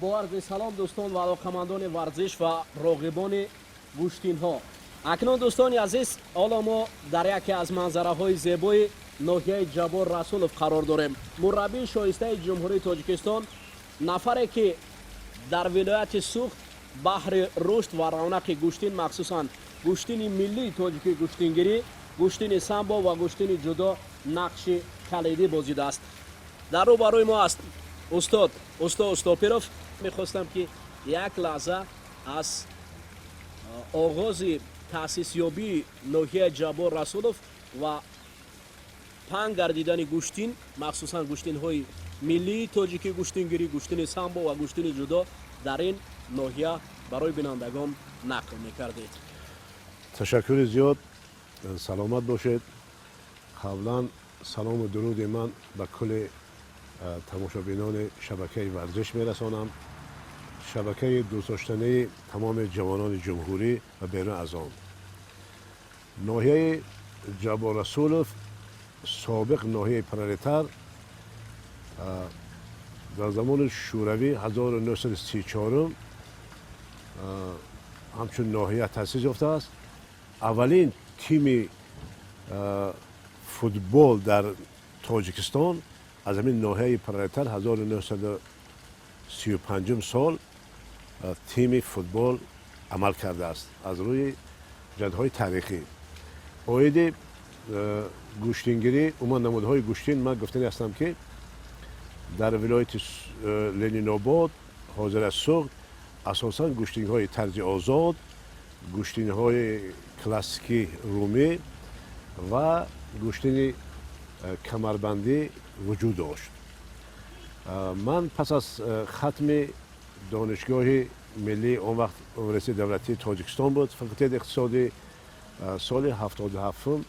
Бо арзи салом, дӯстон ва алоқамандони варзиш ва роғибони гӯштинҳо. Акнун, дӯстони азиз, ҳоло мо дар яке аз манзараҳои зебои ноҳияи Ҷаббор Расулов қарор дорем. Мураббии шоистаи Ҷумҳурии Тоҷикистон, нафаре ки дар вилояти Суғд баҳри рушд ва равнақи гӯштин, махсусан гӯштини миллии тоҷикии гӯштингирӣ, гӯштини самбо ва гӯштини ҷудо нақши калидӣ бозидааст, дар рӯ барои мо аст устод Усто Устопиров. Мехостам, ки як лаҳза аз оғози таъсисёбии ноҳияи Ҷаббор Расулов ва паҳн гардидани гӯштин, махсусан гӯштинҳои миллии тоҷикӣ гӯштингирӣ, гӯштини самбо ва гӯштини ҷудо дар ин ноҳия барои бинандагон нақл мекардед. Ташаккури зиёд, саломат бошед. Қаблан салому дуруди ман ба кулли тамошобинони шабакаи варзиш мерасонам, шабакаи дӯстдоштании тамоми ҷавонони ҷумҳурӣ ва берун аз он. Ноҳияи Ҷаббор Расулов, собиқ ноҳияи Пролетар, дар замони Шӯравӣ 1934 ҳамчун ноҳия таъсис ёфтааст. Аввалин тими футбол дар Тоҷикистон аз ҳамин ноҳияи Пролетар 1935 сол тими футбол амал кардааст. Аз рӯи ҷадҳои таърихӣ оиди гӯштингирӣ, умуман намудҳои гӯштин, ман гуфтани ҳастам, ки дар вилояти Ленинобод, ҳозира Суғд, асосан гӯштинҳои тарзи озод, гӯштинҳои классикӣ румӣ ва гӯштини камарбандӣ вуҷуд дошт. Ман пас аз хатми Донишгоҳи миллии, он вақт Университети давлатии Тоҷикистон буд, факултети иқтисодӣ, соли 77-ум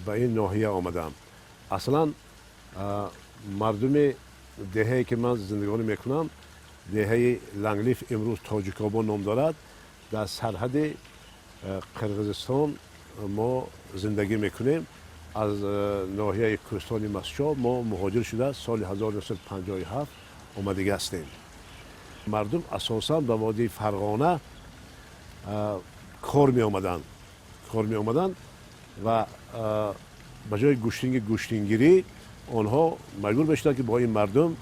ба ин ноҳия омадам. Аслан мардуми деҳае, ки ман зиндагонӣ мекунам, деҳаи Ланглиф, имрӯз Тоҷикобод ном дорад, дар сарҳади Қирғизистон мо зиндагӣ мекунем. Аз ноҳияи кӯҳистони Мастчоҳ мо муҳоҷир шуда, соли 1957 омадагӣ ҳастем. Мардум асосан ба водии Фарғона кор меомаданд ва ба ҷои гӯштинги гӯштингирӣ онҳо маҷбур мешуданд, ки бо ин мардум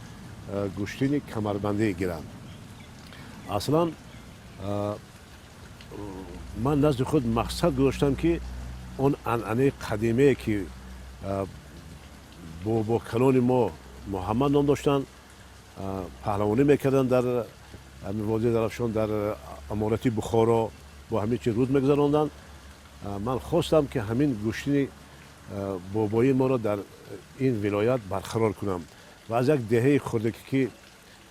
гӯштини камарбандӣ гиранд. Аслан ман назди худ мақсад гузоштам, ки он анъанаи қадимае, ки бобокалони мо Муҳаммад ном доштанд, паҳлавонӣ мекарданд дар водии Зарафшон, дар аморати Бухоро, бо ҳамин чи рӯз мегузаронданд, ман хостам, ки ҳамин гӯштини бобоии моро дар ин вилоят барқарор кунам ва аз як деҳаи хурдаке,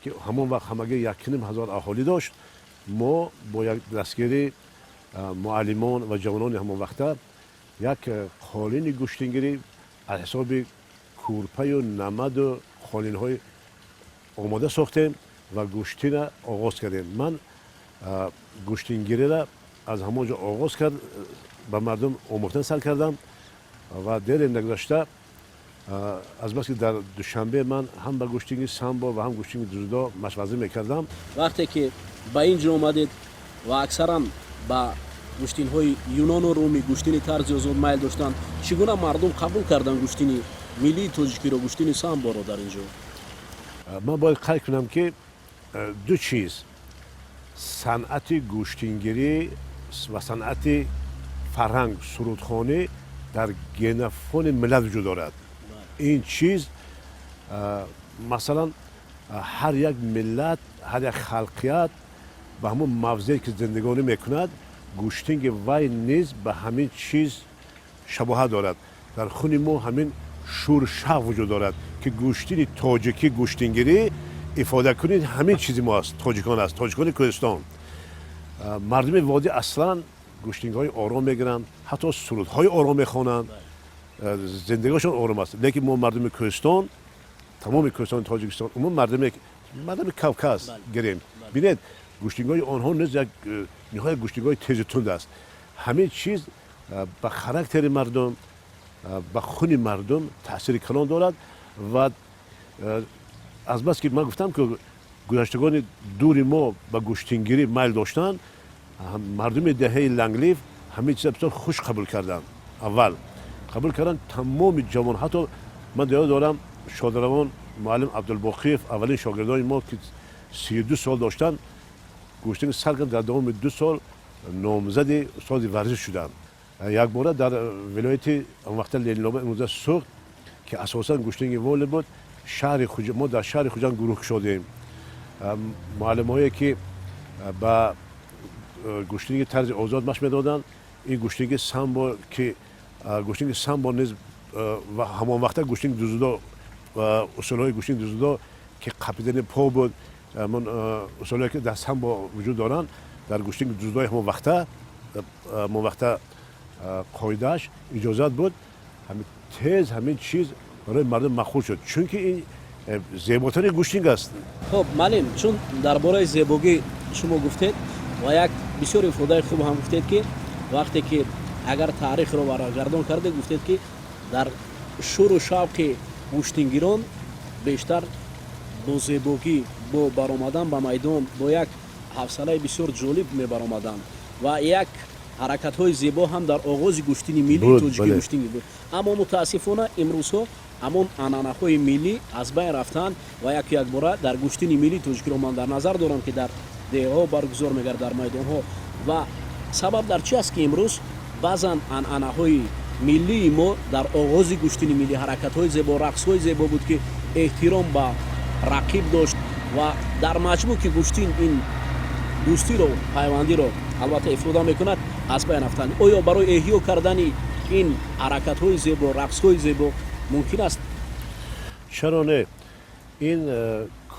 ки ҳамон вақт ҳамагӣ 1500 аҳолӣ дошт, мо бо як дастгирии муаллимон ва ҷавонони ҳамон вақта як қолини гӯштингирӣ аз ҳисоби кӯрпаю намаду қолинҳои омода сохтем ва гӯштина оғоз кардем. Ман гӯштингириро аз ҳамон ҷо оғоз кард, ба мардум омӯхтан сар кардам ва дере нагузашта, азбаски дар Душанбе ман ҳам ба гӯштинги самбо ва ҳам гӯштинги ҷудо машварзӣ мекардам. Вақте ки ба ин ҷо омадед ва аксаран ба гӯштинҳои юнону румӣ, гӯштини тарзи озод майл доштанд, чӣ гуна мардум қабул карданд гӯштини миллии тоҷикиро, гӯштини самборо дар ин ҷо? Ман бояд қайд кунам, ки ду чиз: санъати гӯштингирӣ ва санъати фарҳанг, сурудхонӣ дар генофони миллат вуҷуд дорад. Ин чиз, масалан, ҳар як миллат, ҳар як халқият ба ҳамон мавзее, ки зиндагонӣ мекунад, гӯштинги вай низ ба ҳамин чиз шабоҳат дорад. Дар хуни мо ҳамин шӯру шавқ вуҷуд дорад, ки гӯштини тоҷикӣ, гӯштингирӣ ифода кунед, ҳамин чизи мо аст, тоҷикон аст, тоҷикони кӯҳистон. Мардуми водӣ аслан гӯштингҳои ором мегиранд, ҳатто сурудҳои ором мехонанд, зиндагиашон ором аст. Лекин мо, мардуми кӯҳистон, тамоми кӯҳистони Тоҷикистон, умум мардуми Кавказ гирем, бинед, гӯштингҳои онҳо низ як ниҳоят гӯштингҳои тезу тунд аст. Ҳамин чиз ба характери мардум, ба хуни мардум таъсири калон дорад. Ва азбаски ман гуфтам, ки Гузаштагони дури мо ба гӯштингирӣ майл доштанд, мардуми деҳаи Ланглиф ҳамин чиза бисёр хуш қабул карданд. Аввал қабул карданд тамоми ҷавон. Ҳатто ман ёд дорам, шодравон муаллим Абдулбоқиев, аввалин шогирдони мо, ки 32 сол доштанд, гӯштинг сар кард, дар давоми 2 сол номзади устоди варзиш шуданд. Якбора дар вилояти он вақта Ленинобод, имрӯза Суғд, ки асосан гӯштинги вольный буд, шаҳри мо дар шаҳри Хуҷанд гурӯҳ кушодем. Муаллимҳое, ки ба гӯштинги тарзи озод машқ медоданд, ин гӯштинги самбо, ки гӯштинги самбо низ ва ҳамон вақта гӯштинги дзюдо, усулҳои гӯштинги дзюдо, ки қапидани по буд, усулҳое, ки дар самбо вуҷуд доранд, дар гӯштинги дзюдои ҳамон вақта қоидааш иҷозат буд. Тез ҳамин чиз барои мардум маъқул шуд, чунки ин зеботарин гӯштинг аст. Хуб, муаллим, чун дар бораи зебогӣ шумо гуфтед ва як бисёр ифодаи хуб ҳам гуфтед, ки вақте ки агар таърихро варақгардон кардед, гуфтед, ки дар шуру шавқи гӯштингирон бештар бо зебогӣ, бо баромадан ба майдон, бо як ҳавсалаи бисёр ҷолиб мебаромаданд ва як ҳаракатҳои зебо ҳам дар оғози гӯштини миллии тоҷикӣ гӯштинги буд. Аммо мутаассифона, имрӯзҳо ҳамон анъанаҳои миллӣ аз байн рафтанд ва яку якбора дар гӯштини миллии тоҷикиро ман дар назар дорам, ки дар деҳаҳо баргузор мегардад, дар майдонҳо. Ва сабаб дар чи аст, ки имрӯз баъзан анъанаҳои миллии мо дар оғози гӯштини миллӣ ҳаракатҳои зебо, рақсҳои зебо буд, ки эҳтиром ба рақиб дошт ва дар маҷмӯъ, ки гӯштин ин дӯстиро, пайвандиро албатта ифода мекунад, аз байн рафтанд? Оё барои эҳё кардани ин ҳаракатҳои зебо, рақсҳои зебо мумкин аст? Чаро не? Ин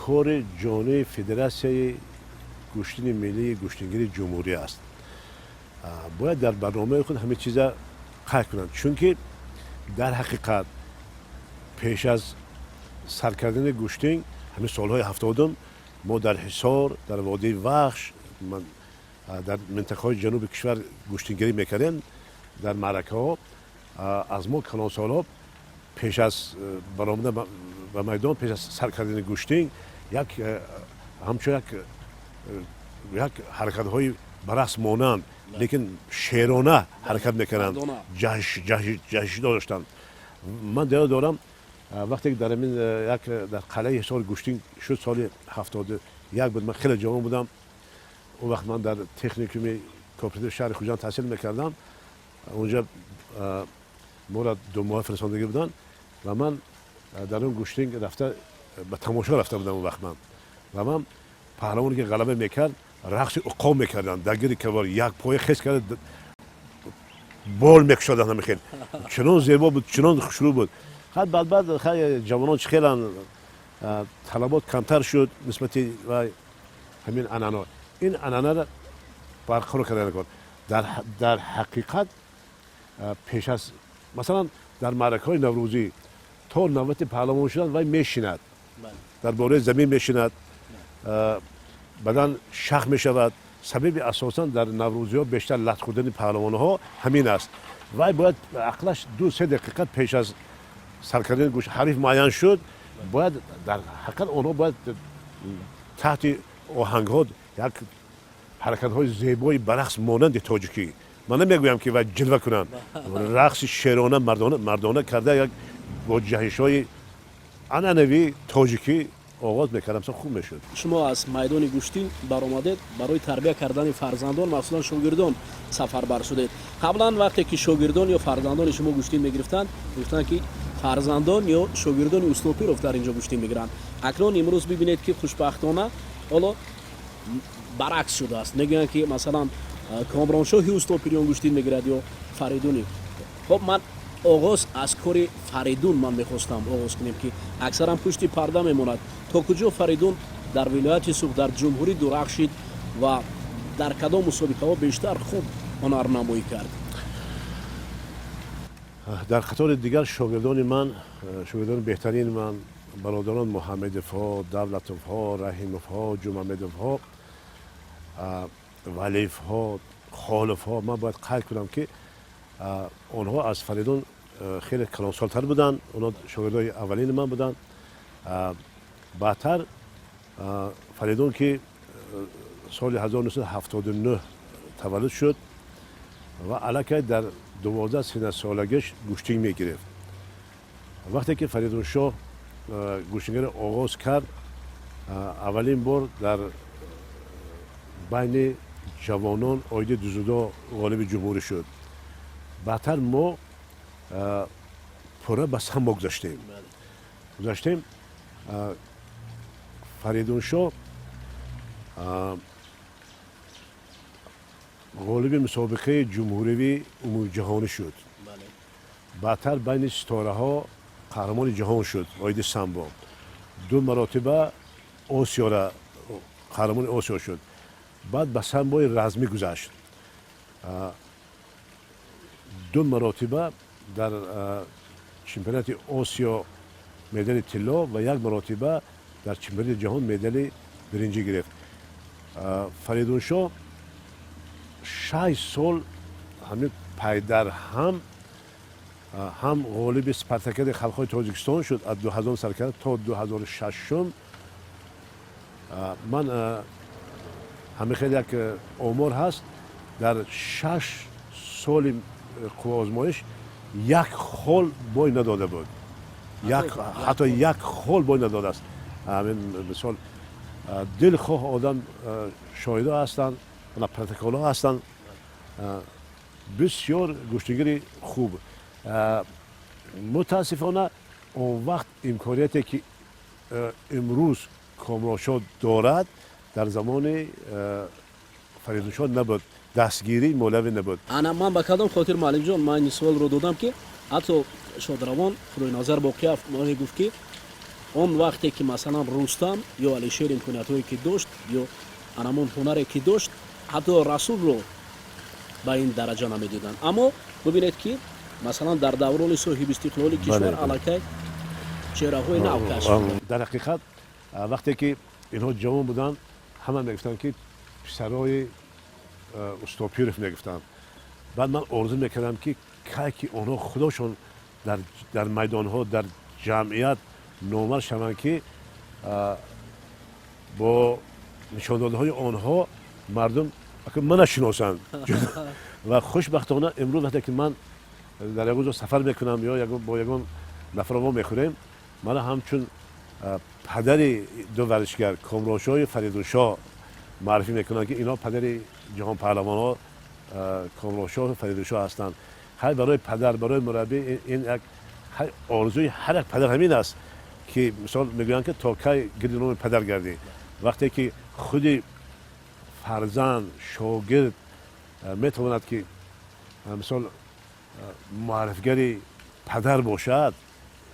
кори ҷонии Федератсияи гӯштини миллии гӯштингирии ҷумҳурӣ аст. Бояд дар барномаи худ ҳамин чиза қайд кунанд, чунки дар ҳақиқат пеш аз сар кардани гӯштинг, ҳамин солҳои 70-ум, мо дар Ҳисор, дар водии Вахш, дар минтақаҳои ҷануби кишвар гӯштингирӣ мекардем. Дар маъракаҳо аз мо калонсолҳо пеш аз баромадан ба майдон, пеш аз сар кардани гӯштинг, як ҳамчун як ҳаракатҳои ба рақс монанд, лекин шерона ҳаракат мекарданд, ҷаҳиш доштанд. Ман ёд дорам, вақте ки дар ҳамин як дар қалъаи Ҳисор гӯштинг шуд, соли 71 буд, ман хеле ҷавон будам. Он вақт ман дар техникуми кооперативи шаҳри Хуҷанд таҳсил мекардам. Онҷа моро 2 моҳа фиристодагӣ буданд ва ман дар он гӯштинг рафта ба тамошо рафта будам он вақт ман. Ва ман паҳлавоне, ки ғалаба мекард, рақси уқоб мекарданд, дар гирди кавор як поя хес карда бол мекушоданд. Ҳамихел чунон зебо буд, чунон хушрӯ буд. Хай, баъд баъд, хай, ҷавонон чӣ хеланд, талабот камтар шуд нисбати ҳамин анъана. Ин анъанаро барқарор кардан кор. Дар ҳақиқат, пеш аз, масалан, дар маъракаҳои наврӯзӣ то навбати паҳлавон шудан вай мешинад, дар бораи замин мешинад, бадан шах мешавад. Сабаби асосан дар наврӯзиҳо бештар лат хӯрдани паҳлавонҳо ҳамин аст. Вай бояд ақлаш 2-3 дақиқа пеш аз сар кардани гӯш ҳариф муайян шуд, бояд дар ҳақиқат онҳо бояд таҳти оҳангҳо як ҳаракатҳои зебои ба рақс монанди тоҷикӣ, ман намегӯям, ки вай ҷилва кунанд, рақси шерона, мардона карда, як бо ҷаҳишҳои анъанавии тоҷикӣ оғоз мекардам, хуб мешуд. Шумо аз майдони гӯштин баромадед, барои тарбия кардани фарзандон, махсусан шогирдон, сафарбар шудед. Қаблан вақте ки шогирдон ё фарзандони шумо гӯштин мегирифтанд, гуфтанд, ки фарзандон ё шогирдони Устопиров дар ин ҷо гӯштин мегиранд. Акнун имрӯз бибинед, ки хушбахтона ҳоло баръакс шудааст. Мегӯянд, ки масалан, Комроншоҳи Устопириён гӯштин мегирад ё Фаридуни. Хоб, ман оғоз аз кори Фаридун ман мехостам оғоз кунем, ки аксаран пушти парда мемонад. То куҷо Фаридун дар вилояти Суғд, дар ҷумҳурӣ дурахшид ва дар кадом мусобиқаҳо бештар хуб ҳунарнамоӣ кард? Дар қатори дигар шогирдони ман, шогирдони беҳтарини ман, бародарон Муҳаммедовҳо, Давлатовҳо, Раҳимовҳо, Ҷумамедовҳо, Валиевҳо, Холовҳо, ман бояд қайд кунам, ки онҳо аз Фаридун хеле калонсолтар буданд. Онҳо шогирдои аввалини ман буданд. Баъдтар Фаридун, ки соли 1979 таваллуд шуд ва аллакай дар 12 солагиш гӯштин мегирифт. Вақте ки Фаридуншоҳ гӯштингиро оғоз кард, аввалин бор дар байни ҷавонон оиди дзюдо ғолиби ҷумҳурӣ шуд. Баъдтар мо пурра ба самбо гузаштем. Фаридуншоҳ ғолиби мусобиқаи ҷумҳуривӣ, умумиҷаҳонӣ шуд. Баъдтар байни ситораҳо қаҳрамони ҷаҳон шуд оиди самбо. Ду маротиба Осиёра қаҳрамони Осиё шуд. Баъд ба самбои размӣ гузашт. Ду маротиба дар чемпионати Осиё медали тилло ва як маротиба дар чемпионати ҷаҳон медали биринҷӣ гирифт. Фаридуншоҳ 6 сол ҳамин пайдарҳам ҳам ғолиби спартакиадаи халқҳои Тоҷикистон шуд, аз 2000 сар карда то 2006. Ман ҳамин хел як омор ҳаст: дар 6 соли қувваозмоиш як хол бой надода буд, ҳатто як хол бой надодааст. Ҳамин мисол, дилхоҳ одам шоҳидо ҳастанд, протоколҳо ҳастанд. Бисёр гӯштигири хуб. Мутаассифона, он вақт имконияте, ки имрӯз Комроншоҳ дорад, дар замони Фаридуншоҳ набуд, дастгирии молиявӣ набуд. Ана ман ба кадом хотир, муаллимҷон, ман ин суолро додам, ки ҳатто шодравон Худойназар Боқиев мегуфт, ки он вақте ки, масалан, Рустам ё Алишер имкониятҳое ки дошт ё анамон ҳунаре ки дошт, ҳатто Расулро ба ин дараҷа намедиданд. Аммо бибинед, ки масалан дар даврони соҳибистиқлоли кишвар аллакай чеҳраҳои нав кашф. Дар ҳақиқат, вақте ки инҳо ҷавон буданд, ҳама мегуфтанд, ки писарои Устопиров мегуфтанд. Баъд ман орзу мекардам, ки кай ки онҳо худошон дар майдонҳо, дар ҷамъият номар шаванд, ки бо нишондодҳои онҳо мардум мана шиносанд. Ва хушбахтона, имрӯз вақте ки ман дар ягон ҷо сафар мекунам ё бо ягон нафар во мехӯрем, мана ҳамчун падари ду варзишгар, Комроншоҳи Фаридуншоҳ, муаррифӣ мекунанд, ки инҳо падари ҷаҳонпаҳлавонҳо Комроншоҳу Фаридуншоҳ ҳастанд. Хай, барои падар, барои мураббӣ ин як орзуи ҳар як падар ҳамин аст, ки мисол мегӯянд, ки то кай гирди номи падар гардӣ. Вақте ки худи фарзанд, шогирд метавонад, ки мисол муаррифгари падар бошад,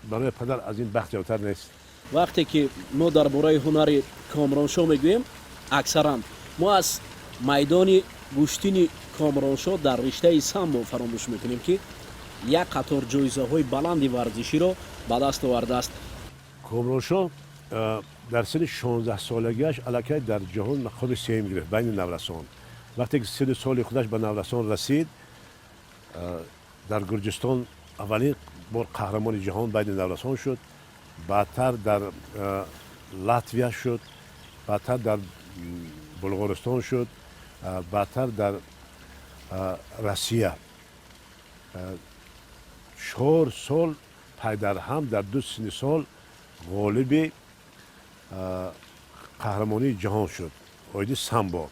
барои падар аз ин бахт зиёдтар нест. Вақте ки мо дар бораи ҳунари Комроншоҳ мегӯем, аксаран мо аз майдони гӯштини Комроншоҳ дар риштаи самбо фаромӯш мекунем, ки як қатор ҷоизаҳои баланди варзиширо ба даст овардааст. Комроншоҳ дар синни 16-солагиаш аллакай дар ҷаҳон мақоми сеюм гирифт байни наврасон. Вақте ки синни соли худаш ба наврасон расид, дар Гурҷистон аввалин бор қаҳрамони ҷаҳон байни наврасон шуд, баъдтар дар Латвия шуд, баъдтар дар Булғористон шуд, баъдтар дар Россия. 4 сол пайдарҳам дар ду синни сол ғолиби қаҳрамонии ҷаҳон шуд оиди самбо.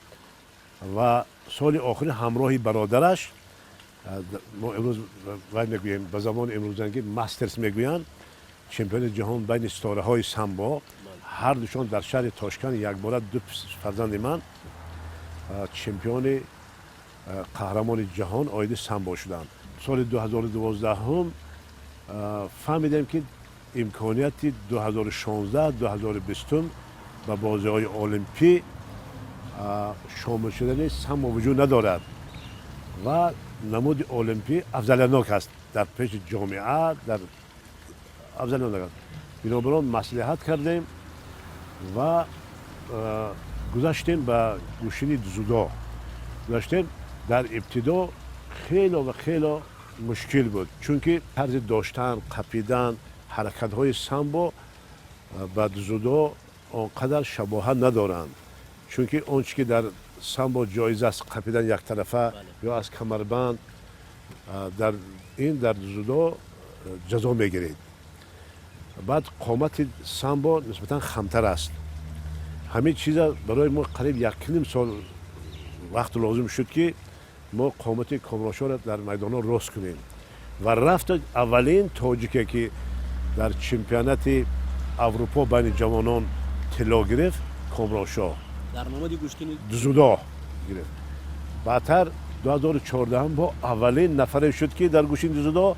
Ва соли охири ҳамроҳи бародараш, мо имрӯз вай мегӯем, ба забони имрӯзангӣ мастерс мегӯянд, чемпиони ҷаҳон байни ситораҳои самбо, ҳар душон дар шаҳри Тошканд якбора ду фарзанди ман чемпиони, қаҳрамони ҷаҳон оиди самбо шуданд. Соли 2012 фаҳмидем, ки имконияти 2016, 2020 ба бозиҳои олимпӣ шомил шудани самбо вуҷуд надорад ва намуди олимпӣ афзалиятнок аст дар пеши ҷомеа, дар афзалиятнок аст. Бинобар он маслиҳат кардем ва гузаштем ба гӯштини дзюдо гузаштем. Дар ибтидо хело ва хело мушкил буд, чунки тарзи доштан, қапидан, ҳаракатҳои самбо ба дзюдо Он қадар шабоҳат надоранд, чунки он чи ки дар самбо ҷоиз аст, қапидан яктарафа ё аз камарбанд, дар ин дар дзюдо ҷазо мегиред. Баъд қомати самбо нисбатан хамтар аст. Ҳамин чиза барои мо қариб 1,5 сол вақт лозим шуд, ки мо қомати Комроншоҳро дар майдонҳо рост кунем. Ва рафта аввалин тоҷике, ки дар чемпионати Аврупо байни ҷавонон тилло гирифт, Комроншоҳ. Дар намуди гӯштини? Дзюдо гирифт. Баъдтар 2014 бо аввалин нафаре шуд, ки дар гӯштини дзюдо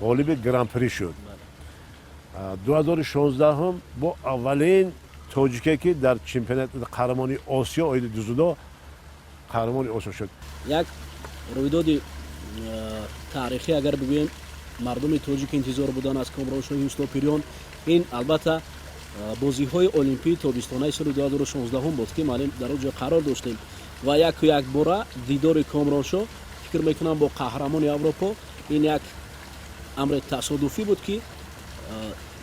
ғолиби Гран-при шуд. 2016 бо аввалин тоҷике, ки дар чемпионат қаҳрамони Осиё оиди дзюдо қаҳрамони Осиё шуд. Як рӯйдоди таърихӣ агар бигӯем, мардуми тоҷик интизор буданд аз Комроншоҳи Устопириён. Ин албатта бозиҳои олимпии тобистонаи соли 2016 буд, ки маълим дар он ҷо қарор доштем ва яку якбора дидори Комроншоҳ, фикр мекунам, бо қаҳрамони Аврупо, ин як амри тасодуфӣ буд, ки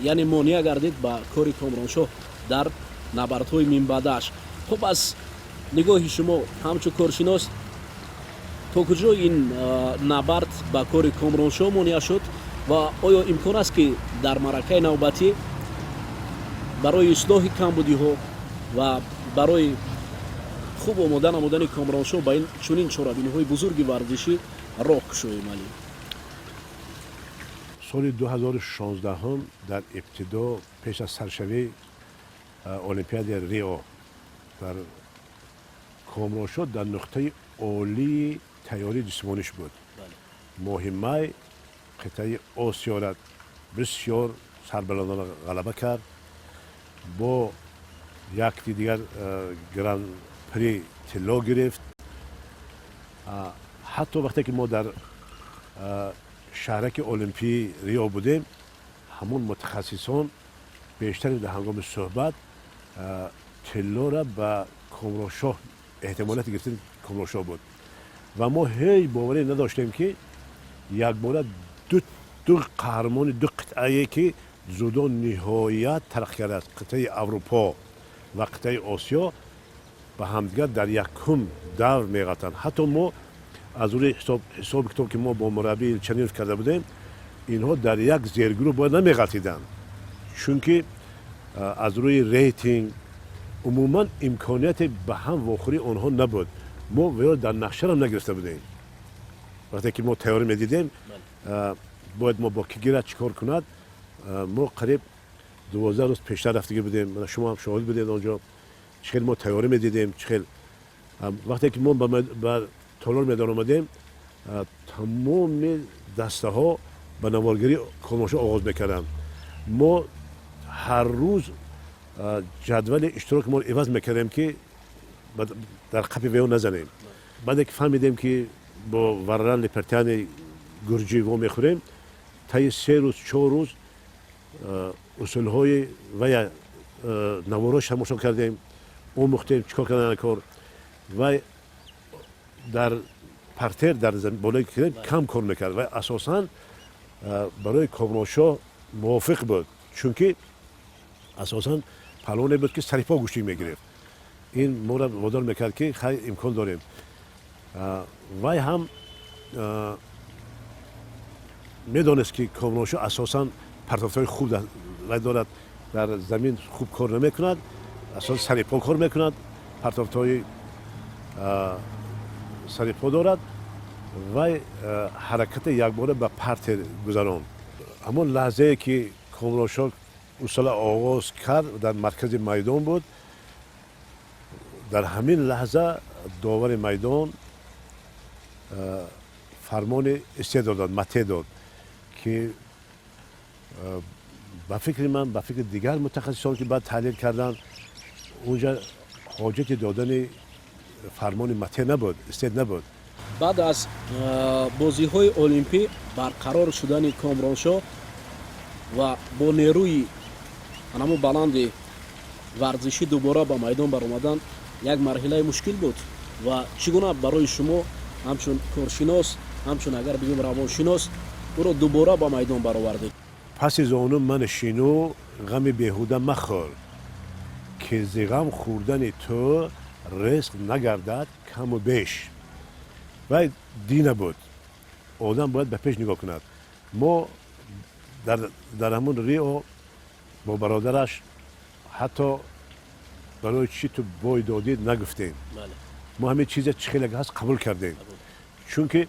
яъне монеа гардид ба кори Комроншоҳ дар набардҳои минбаъдааш. Хуб, аз нигоҳи шумо ҳамчун коршинос, то куҷо ин набард ба кори Комроншоҳ монеа шуд ва оё имкон аст, ки дар маъракаи навбатӣ барои ислоҳи камбудиҳо ва барои хуб омода намудани Комроншоҳ ба ин чунин чорабиниҳои бузурги варзишӣ роҳ кушоем, Алӣ? Соли 2016 дар ибтидо, пеш аз саршавии Олимпиадаи Рио, дар Комроншоҳ дар нуқтаи олии тайёрии ҷисмониш буд. Моҳи май қитъаи Осиёра бисёр сарбаландона ғалаба кард, бо якти дигар Гран-при тилло гирифт. Ҳатто вақте ки мо дар шаҳраки олимпии Рио будем, ҳамон мутахассисон бештаре дар ҳангоми суҳбат тиллора ба Комроншоҳ, эҳтимолияти гирифтани Комроншоҳ буд. Ва мо ҳеҷ боварӣ надоштем, ки якбора ду қаҳрамони ду қитъае, ки дзюдо ниҳоят тараққӣ кардааст, қитъаи Аврупо ва қитъаи Осиё, ба ҳамдигар дар якум давр меғалтанд. Ҳатто мо аз рӯи ҳисоби китоб, ки мо бо мураббӣ Чанинов карда будем, инҳо дар як зергурӯҳ бояд намеғалтиданд, чунки аз рӯи рейтинг умуман имконияте ба ҳам вохӯрии онҳо набуд. Мо ваё дар нақшарам нагирифта будем. Вақте ки мо тайёрӣ медидем, бояд мо бо кӣ гирад, чӣ кор кунад, мо қариб 12 рӯз пештар рафтагӣ будем. Шумо ҳам шоҳид будед, он ҷо чӣ хел мо тайёрӣ медидем, чӣ хел. Вақте ки мо ба толор медон омадем, тамоми дастаҳо ба наворгирӣ Комроншоҳ оғоз мекарданд. Мо ҳар рӯз ҷадвали иштироки моро иваз мекардем, ки дар қафи вео назанем. Баъде ки фаҳмидем, ки бо Варран Липертиани гурҷӣ во мехӯрем, таи 3 рӯз, 4 рӯз усулҳои вая наворош тамошо кардем, омӯхтем, чӣ кор кардан кор. Вай дар партер, дар болои кам кор мекард. Вай асосан барои Комроншоҳ мувофиқ буд, чунки асосан паҳлавоне буд, ки сарипо гӯштӣ мегирифт. Ин моро водор мекард, ки хай, имкон дорем. Вай ҳам медонист, ки Комроншоҳ асосан партофтҳои хуб вай дорад, дар замин хуб кор намекунад, асосан сарипо кор мекунад, партофтҳои сарипо дорад. Вай ҳаракати якбора ба партер гузаронд. Ҳамон лаҳзае ки Комроншоҳ усула оғоз кард, дар маркази майдон буд, дар ҳамин лаҳза довари майдон фармони истед дод, мате дод, ки ба фикри ман, ба фикри дигар мутахассисон, ки баъд таҳлил карданд, унҷа ҳоҷати додани фармони мате набуд, истед набуд. Баъд аз бозиҳои олимпӣ барқарор шудани Комроншоҳ ва бо нерӯи анамо баланди варзишӣ дубора ба майдон баромадан як марҳилаи мушкил буд. Ва чӣ гуна барои шумо ҳамчун коршинос, ҳамчун агар бигӯем равоншинос, ӯро дубора ба майдон баровардед? Паси зону манишину ғами беҳуда махӯр. Ки зи ғам хӯрдани ту ризқ нагардад каму беш. Вай дина буд, одам бояд ба пеш нигоҳ кунад. Мо дар ҳамун Рио бо бародараш ҳатто барои чӣ ту бой додӣ нагуфтем. Мо ҳамин чизе чӣ хеле ҳаст, қабул кардем, чунки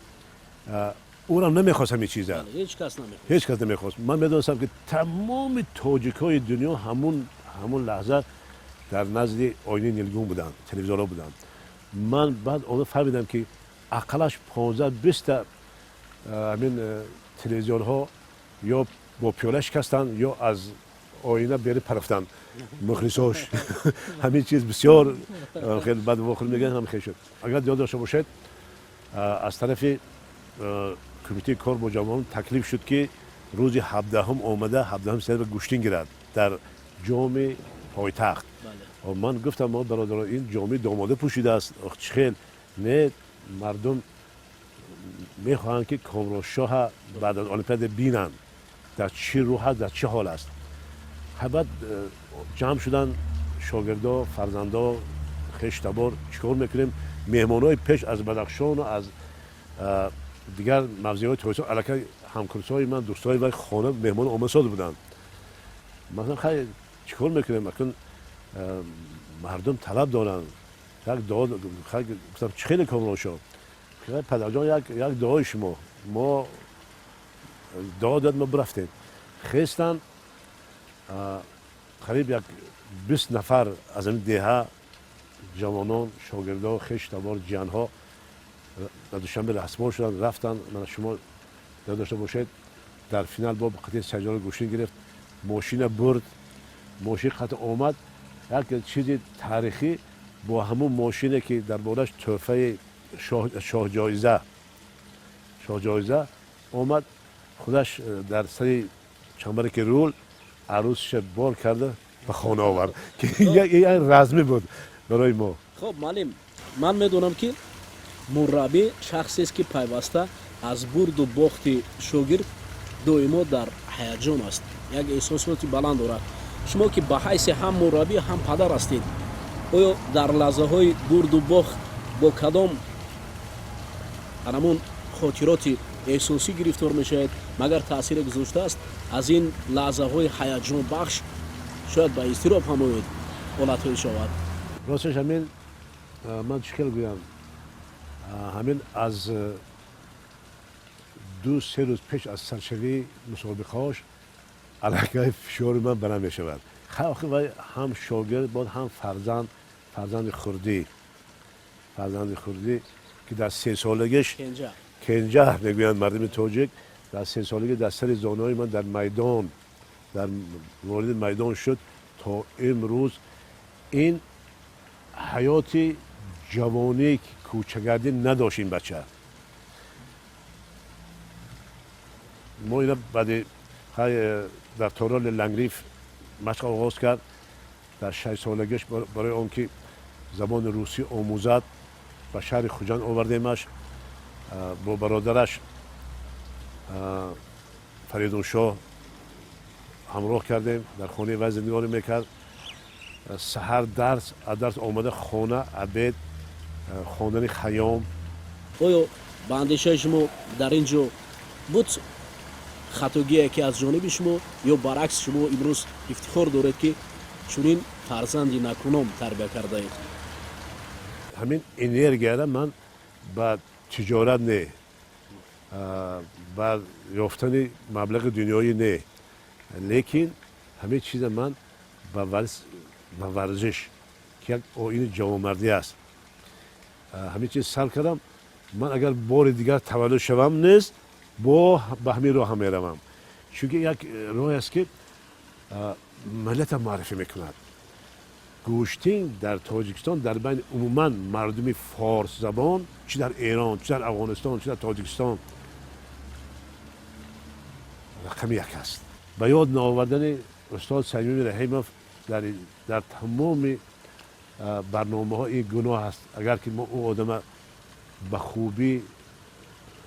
ӯрам намехост ҳамин чиза. Ҳеҷ кас намехост. Ман медонистам, ки тамоми тоҷикҳои дунё ҳамун лаҳза дар назди оинаи нилгун буданд, телевизорҳо буданд. Ман баъд он фаҳмидам, ки ақаллаш 15-20-та ҳамин телевизионҳо ё бо пиёла шикастанд, ё аз оина берун парафтанд мухлисош. Ҳамин чиз бисёр хеле бад вохӯр мегӯянд, ҳам хел шуд. Агар ёд дошта бошед, аз тарафи кумитаи кор бо ҷавонон таклиф шуд, ки рӯзи 17-ум омада, 17-ум сентябр гӯштин гирад дар ҷоми пойтахт. Ман гуфтам: мо, бародаро, ин ҷоми домода пӯшидааст, чӣ хел не? Мардум мехоҳанд, ки Комроншоҳа баъд аз Олимпиада бинанд, дар чӣ рӯҳ аст, дар чӣ ҳол аст. Баъд ҷамъ шуданд шогирдо, фарзандо, хештабор. Чӣ кор мекунем? Меҳмонҳои пеш аз Бадахшону аз дигар мавзеъҳои Тоҷикистон, аллакай ҳамкурсҳои ман, дӯстои вай хона меҳмон омадсоз буданд. Масалан, хай, чӣ кор мекунем акун? Мардум талаб доранд як дуо. Гуфтам: чӣ хеле, Комроншоҳ, падарҷон, як дуои шумо. Мо дуо дод, мо бирафтем. Хестанд қариб як 20 нафар аз ҳамин деҳа, ҷавонон, шогирдо, хештабор, ҷиянҳо дар Душанбе расмон шуданд, рафтанд. Мана, шумо ёд дошта бошед, дар финал бо қатъи Саҷоро гӯштин гирифт, мошина бурд, мошин қатъ омад. Як чизи таърихӣ: бо ҳамун мошине, ки дар бораш тӯҳфаи шоҳҷоиза омад, худаш дар сари чамбараки рул арӯсша бор карда ба хона овард, ки як размӣ буд барои мо. Хоб, муаллим, ман медонам, ки мураббӣ шахсест, ки пайваста аз бурду бохти шогирд доимо дар ҳаяҷон аст, як эҳсосоти баланд дорад. Шумо, ки ба ҳайси ҳам мураббӣ, ҳам падар ҳастед, оё дар лаҳзаҳои бурду бохт бо кадом анамун хотироти эҳсосӣ гирифтор мешавед? Магар таъсире гузоштааст аз ин лаҳзаҳои ҳаяҷонбахш? Шояд ба изтироб ҳам оед, ҳолатҳое шавад? Росташ, ҳамин ман чӣ хел гӯям, ҳамин аз 2-3 рӯз пеш аз саршавии мусобиқаҳош аллакай фишори ман баланд мешавад. Охи вай ҳам шогирд буд, ҳам фарзанд, фарзанди хурдӣ, фарзанди хурдӣ, ки дар 3 солагиш, кенҷа мегӯянд мардуми тоҷик, дар 3 солагӣ дар сари зонуҳои ман дар майдон дар вориди майдон шуд. То имрӯз ин ҳаёти ҷавонӣ, кӯчагардӣ надошт ин бача. Мо ина баъди дар тороли Лангриф машқ оғоз кард. Дар 6 солагиш барои он ки забони русӣ омӯзад, ба шаҳри Хуҷанд овардемаш. Бо бародараш Фаридуншоҳ ҳамроҳ кардем. Дар хонаи вай зиндагонӣ мекард. Саҳар дарс, аз дарс омада хона, обед, хондани Хайём. Оё ба андешаи шумо дар ин ҷо буд хатогие, ки аз ҷониби шумо, ё баръакс, шумо имрӯз ифтихор доред, ки чунин фарзанди накуном тарбия кардаед? Ҳамин энергияра ман ба тиҷорат не, ба ёфтани маблағи дунёӣ не, лекин ҳамин чиза ман ба варзиш, ки як оини ҷавонмардӣ аст, ҳамин чиз сар кардам. Ман агар бори дигар таваллуд шавам, нест, бо ба ҳамин роҳ ҳам меравам, чунки як роҳе аст, ки миллата муаррифӣ мекунад. Гӯштин дар Тоҷикистон, дар байни умуман мардуми форсзабон, чӣ дар Эрон, чӣ дар Афғонистон, чӣ дар Тоҷикистон, рақами як аст. Ба ёд наовардани устод Самими Раҳимов дар тамоми барномаҳо ин гуноҳ аст, агар ки мо ӯ одама ба хубӣ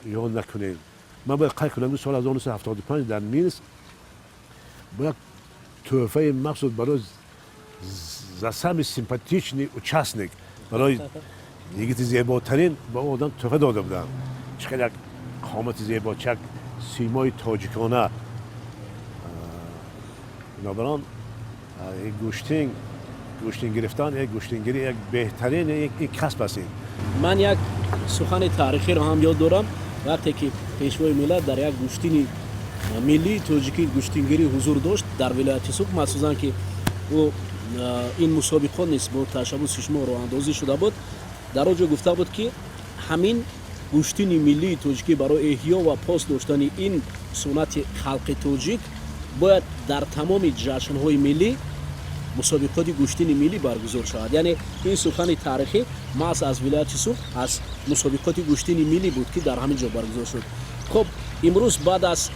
ёд накунем. Ман бояд қайд кунам, соли 1975 дар Минск бо як тӯҳфаи махсус барои За самый симпатичный участник, барои йигити зеботарин ба он одам тӯҳфа дода буданд. Чӣ хел як қомати зебо, чак симои тоҷикона. Бинобар он гӯштин, гӯштин гирифтан, як гӯштингирӣ як беҳтарин ин касб аст ин. Ман як сухани таърихиро ҳам ёд дорам, вақте ки Пешвои миллат дар як гӯштини миллии тоҷикӣ, гӯштингирӣ ҳузур дошт дар вилояти Суғд, махсусан ки ӯ ин мусобиқот низ бо ташаббуси шумо роҳандозӣ шуда буд, дар он ҷо гуфта буд, ки ҳамин гӯштини миллии тоҷикӣ барои эҳё ва пос доштани ин суннати халқи тоҷик бояд дар тамоми ҷашнҳои миллӣ мусобиқоти гӯштини миллӣ баргузор шавад. Яъне ин сухани таърихӣ маҳз аз вилояти Суғд, аз мусобиқоти гӯштини миллӣ буд, ки дар ҳамин ҷо баргузор шуд. Хуб, имрӯз баъд аз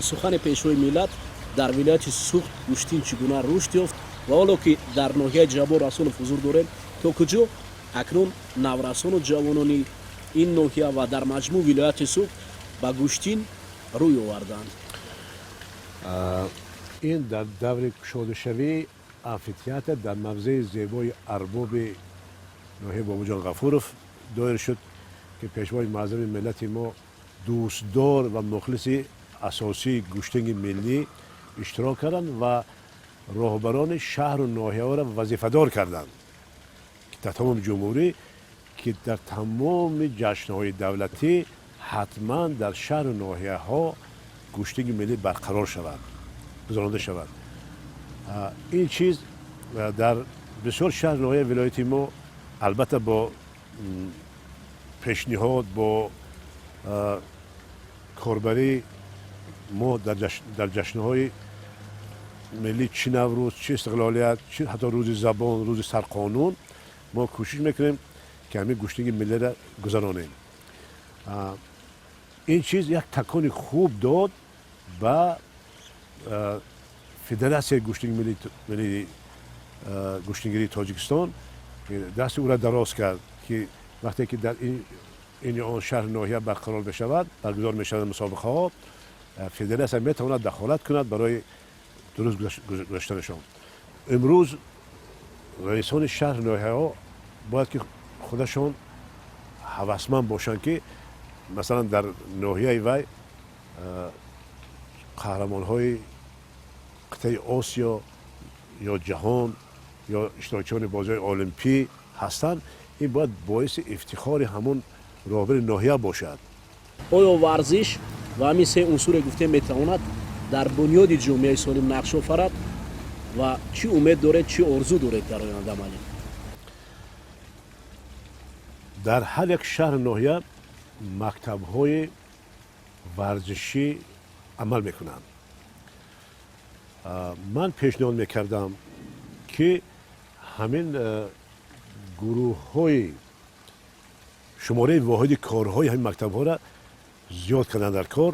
сухани Пешвои миллат дар вилояти Суғд гӯштин чӣ гуна рушд ёфт ва ҳоло ки дар ноҳияи Ҷаббор Расулов ҳузур дорем, то куҷо акнун наврасону ҷавонони ин ноҳия ва дар маҷмӯъ вилояти Суғд ба гӯштин рӯй оварданд? Ин дар даври кушодашавии амфитеатр дар мавзеи зебои Арбоби ноҳияи Бобоҷон Ғафуров доир шуд, ки Пешвои муаззами миллати мо, дӯстдор ва мухлиси асосии гӯштинги миллӣ, иштирок карданд ва роҳбарони шаҳру ноҳияҳоро вазифадор карданд, ки дар тамоми ҷумҳурӣ, ки дар тамоми ҷашнҳои давлатӣ ҳатман дар шаҳру ноҳияҳо гӯштинги миллӣ барқарор шавад, гузаронда шавад. Ин чиз дар бисёр шаҳр, ноҳияи вилояти мо, албатта, бо пешниҳод, бо корбарии мо дар ҷашнҳои миллӣ, чӣ Наврӯз, чӣ Истиқлолият, чӣ ҳатто Рӯзи забон, Рӯзи сарқонун, мо кӯшиш мекунем, ки ҳамин гӯштинги миллиро гузаронем. Ин чиз як такони хуб дод ба Федератсияи гӯштинги гӯштингирии Тоҷикистон, дасти ӯра дароз кард, ки вақте ки дар ин ё он шаҳр, ноҳия барқарор мешавад, баргузор мешавад мусобиқаҳо, федератсия метавонад дахолат кунад барои дуруст гузаштанашон. Имрӯз раисони шаҳр, ноҳияҳо бояд ки худашон ҳавасманд бошанд, ки масалан дар ноҳияи вай қаҳрамонҳои қитъаи Осиё ё ҷаҳон ё иштирокчиёни бозиҳои олимпӣ ҳастанд. Ин бояд боиси ифтихори ҳамон роҳбари ноҳия бошад. Оё варзиш ва ҳамин се унсуре гуфтем метавонад дар бунёди ҷомеаи солим нақш офарад ва чӣ умед доред, чӣ орзу доред дар оянда, муаллим? Дар ҳар як шаҳру ноҳия мактабҳои варзишӣ амал мекунанд. Ман пешниҳод мекардам, ки ҳамин гурӯҳҳои шумораи воҳиди корҳои ҳамин мактабҳоро зиёд кардан дар кор,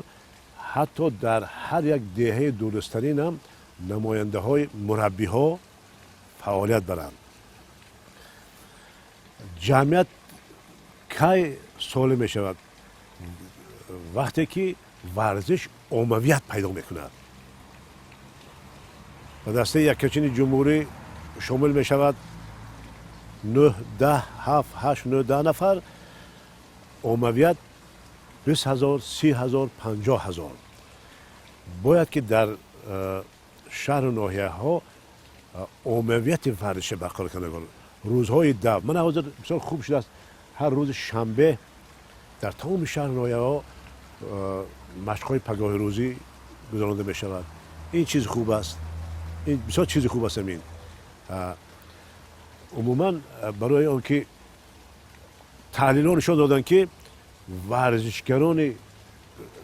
ҳатто дар ҳар як деҳаи дурдасттаринам намояндаҳои мураббиҳо фаъолият баранд. Ҷамъият кай солим мешавад? Вақте ки варзиш оммавият пайдо мекунад, ба дастаи яккачини ҷумҳурӣ шомил мешавад нӯҳ, 10, ҳафт, ҳашт, нӯҳ, 10 нафар, оммавият 20 000, 30 000, 50 000. Бояд ки дар шаҳру ноҳияҳо оммавияти варзиша барқарор карда. Рӯзҳои дав, мана ҳозир бисёр хуб шудааст, ҳар рӯзи шанбе дар тамоми шаҳру ноҳияҳо машқҳои пагоҳи рӯзӣ гузаронда мешавад. Ин чизи хуб аст, ин бисёр чизи хуб аст. Амин умуман барои он ки таҳлилҳо нишон доданд, ки варзишгарони,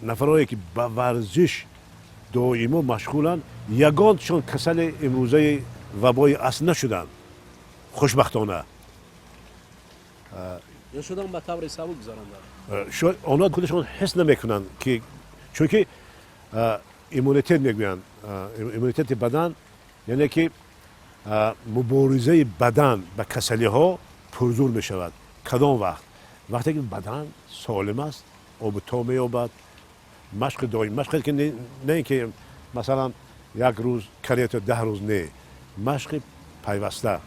нафарое ки ба варзиш доимо машғуланд, ягоншон касали имрӯзаи вабои аср нашуданд, хушбахтона. Ё шудан ба таври сабук гузаронданд. Шояд онҳо худашон ҳис намекунанд, ки чунки иммунитет мегӯянд, иммунитети бадан, яъне ки муборизаи бадан ба касалиҳо пурзур мешавад. Кадом вақт? Вақте ки бадан солим аст, обу тоб меёбад, машқи доим, машқе ки не ин ки масалан як рӯз карето 10 рӯз, не, машқи Пайваста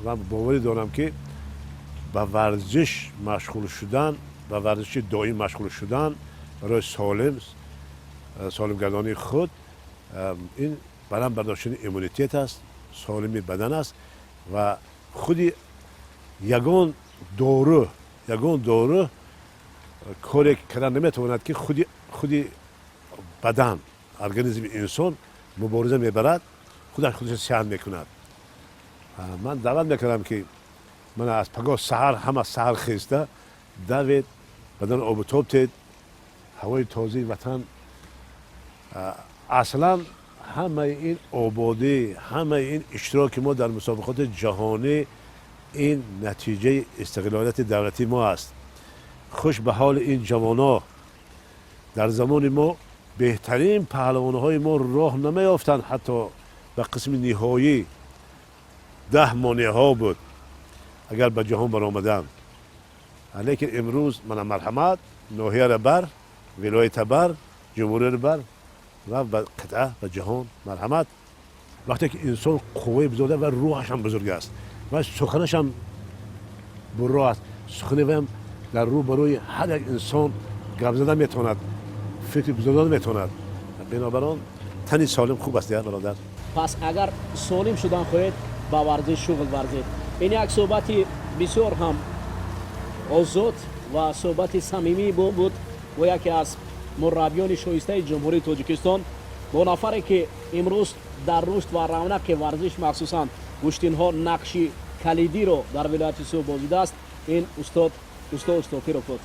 ман боварӣ дорам, ки ба варзиш машғул шудан, ба варзиши доим машғул шудан барои солимгардонии худ, ин баланд бардоштани иммунитет аст, солими бадан аст ва худи ягон дору коре кардан наметавонад, ки худи бадан, организми инсон мубориза мебарад, худаш худашро сиҳат мекунад. Ман даъват мекардам, ки ман аз пагоҳ саҳар, ҳама саҳар хеста давед, бадан обутоб тед, ҳавои тозаи ватан. Аслан ҳамаи ин ободӣ, ҳамаи ин иштироки мо дар мусобиқоти ҷаҳонӣ, ин натиҷаи истиқлолияти давлатии мо аст. Хуш ба ҳоли ин ҷавоно. Дар замони мо беҳтарин паҳлавонҳои мо роҳ намеёфтанд ҳатто ба қисми ниҳоӣ. 10 монеаҳо буд, агар ба ҷаҳон баромаданд. Лекин имрӯз мана, марҳамат, ноҳияра бар, вилоята бар, ҷумҳуриро бар ва ба қитъа, ба ҷаҳон, марҳамат. Вақте ки инсон қувваи бузург ва рӯҳаш ҳам бузург аст ва суханаш ҳам бурро аст, сухани ваям дар рӯ барои ҳар як инсон гап зада метавонад, фикри бузург дода метавонад. Бинобар он тани солим хуб аст, я бародар. Пас агар солим шудан хоҳед, ба варзиш шуғл варзед. Ин як суҳбати бисёр ҳам озод ва суҳбати самимӣ буд бо яке аз мураббиёни шоистаи Ҷумҳурии Тоҷикистон, бо нафаре ки имрӯз дар рушд ва равнақи варзиш, махсусан гӯштинҳо, нақши калидиро дар вилояти Суғд бозидааст. Ин устод Устод Устопиров буд.